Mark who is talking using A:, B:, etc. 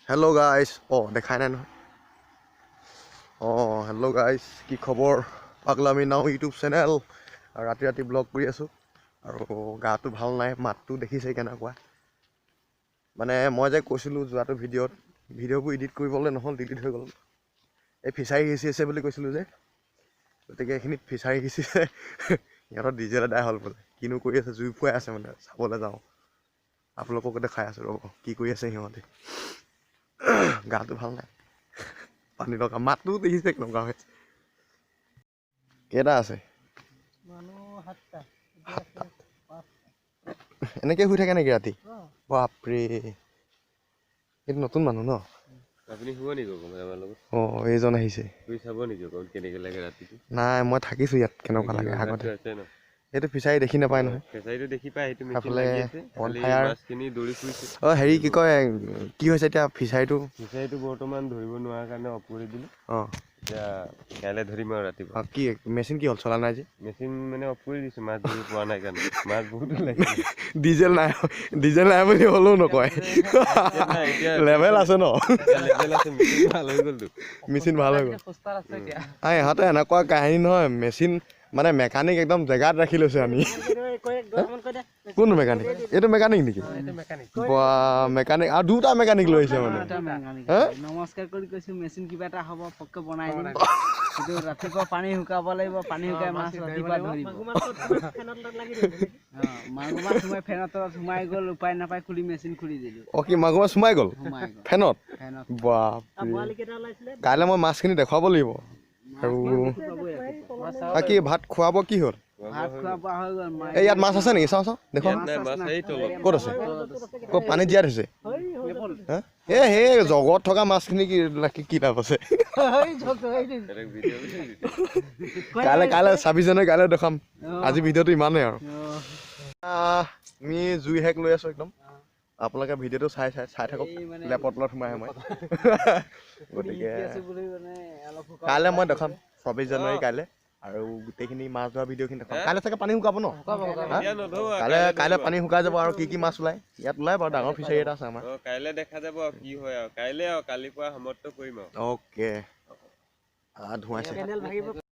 A: Hello' গাইছ। অঁ, দেখাই নাই নহয়। অঁ, হেল্ল' গাইছ, কি খবৰ? পাগলামি নাও ইউটিউব চেনেল। ৰাতি ৰাতি ব্লগ কৰি আছোঁ আৰু গাটো ভাল নাই, মাতটো দেখিছেই কেনেকুৱা। মানে মই যে কৈছিলোঁ যোৱাটো ভিডিঅ'ত, ভিডিঅ'বোৰ এডিট কৰিবলৈ নহ'ল, ডিলিট হৈ গ'ল। এই ফিচাৰী সিঁচি আছে বুলি কৈছিলোঁ যে, গতিকে এইখিনিত ফিচাৰী সিঁচিছে, সিহঁতৰ ডিজেল এদাই হ'ল বোলে। কিনো কৰি আছে, জুই ফুৱাই আছে। মানে চাবলৈ যাওঁ, আপোনালোককো দেখাই আছোঁ, ৰ'ব কি কৰি আছে সিহঁতে। গাটো ভাল নাই, পানী লগা, মাতটোও দেখিছে কেনেকুৱা হৈছে। কেইটা আছে? সাতটা। এনেকৈ শুই থাকে নেকি ৰাতি? বাপৰে, এইটো নতুন মানুহ ন?
B: আপুনি শুব নেকি অকণমান আমাৰ লগত?
A: অঁ, এইজন আহিছে।
B: শুই চাব নেকি অকণমান কেনেকৈ লাগে ৰাতিটো?
A: নাই, মই থাকিছোঁ ইয়াত, কেনেকুৱা লাগে আগতে।
B: আছে ন?
A: এইটো ফিচাৰী দেখি নাপায় নহয়।
B: ফিচাৰীটো দেখি পায়, সেইটো মেচিন
A: সেইফালে
B: লাগি আছে, খালি
A: বনফায়াৰ।
B: মাছখিনি দৌৰি ফুৰিছে।
A: অঁ, হেৰি কি কয়, কি হৈছে এতিয়া ফিচাৰীটো?
B: ফিচাৰীটো বৰ্তমান ধৰিব নোৱাৰাৰ কাৰণে অফ কৰি দিলোঁ।
A: অঁ।
B: এতিয়া কাইলৈ ধৰিম আৰু ৰাতিপুৱা।
A: অঁ, কি মেচিন কি হ'ল, চলা নাই যে?
B: মেচিন মানে অফ কৰি দিছোঁ, মাছ ধৰিব পোৱা নাই কাৰণে। মাছ বহুত ওলাইছে।
A: ডিজেল নাই, ডিজেল নাই বুলি হ'লেও নকয়।
B: এতিয়া
A: লেভেল আছে ন?
B: লেভেল আছে, মেচিন ভাল হৈ গ'লতো।
A: মেচিন ভাল হৈ গ'ল। ইহঁতে এনেকুৱা কাহিনী নহয়, মেচিন মানে মেকানিক একদম জেগাত ৰাখি লৈছে আনি। কোন মেকানিক? এইটো মেকানিক নেকি? বা, মেকানিক আৰু দুটা মেকানিক লৈ আহিছে মানে।
C: নমস্কাৰ কৰি কৈছো, মেচিন কিবা এটা হ'ব, পককে বনাই দিম। কিন্তু ৰাতিপুৱা পানী শুকাব লাগিব, পানী শুকাই মাছ ৰাতিপুৱা ধৰিব। মাগুৰ মাছ সোমাই ফেনৰ তলত সোমাই গ'ল, উপায় নাপাই খুলি মেচিন খুলি দিলোঁ।
A: অঁ, কি মাগুৰ মাছ সোমাই গ'ল?
C: সোমাই গ'ল
A: ফেনত।
C: ফেনত।
A: বাপৰে, কাইলৈ মই মাছখিনি দেখুৱাব লাগিব। আৰু বাকী ভাত খোৱাব কি হ'ল?
C: ভাত খোৱা বোৱা হৈ গ'ল।
A: এই ইয়াত মাছ আছে নেকি? চাওঁ চাওঁ, দেখুৱাম।
B: ইয়াত নাই মাছ, এই তলত।
A: ক'ত আছে? ক'ত পানীত জীয়াই থৈছে? হা? এই সেই জগত থকা মাছখিনি কি কি লাভ আছে?
B: বেলেগ ভিডিঅ'।
A: কাইলৈ, কাইলৈ 26 জানুৱাৰী, কাইলৈ দেখাম। আজি ভিডিঅ'টো ইমানেই আৰু। আমি জুই হেক লৈ আছোঁ একদম। আপোনালোকে ভিডিঅ'টো চাই চাই চাই থাকক, লেপৰ তলত সোমাই সোমাই। গতিকে কাইলৈ মই দেখাম, 26 জানুৱাৰী কাইলৈ, আৰু গোটেইখিনি মাছ ধৰা ভিডিঅ'খিনি দেখাম। কাইলৈ চাগে পানী শুকাব ন? হা?
B: এতিয়া নধৰো আৰু,
A: কাইলৈ, কাইলৈ
B: ধৰিম
A: পানী শুকাই যাব আৰু কি কি মাছ ওলায়। ইয়াত ওলাই বাৰু, ডাঙৰ ফিচাৰী এটা আছে আমাৰ।
B: আৰু। অঁ, কাইলৈ দেখা যাব আৰু কি হয়, আৰু কাইলৈ আৰু কালিৰ পৰা সমাপ্ত কৰিম আৰু।
A: অ'কে, ধোঁৱাইছে।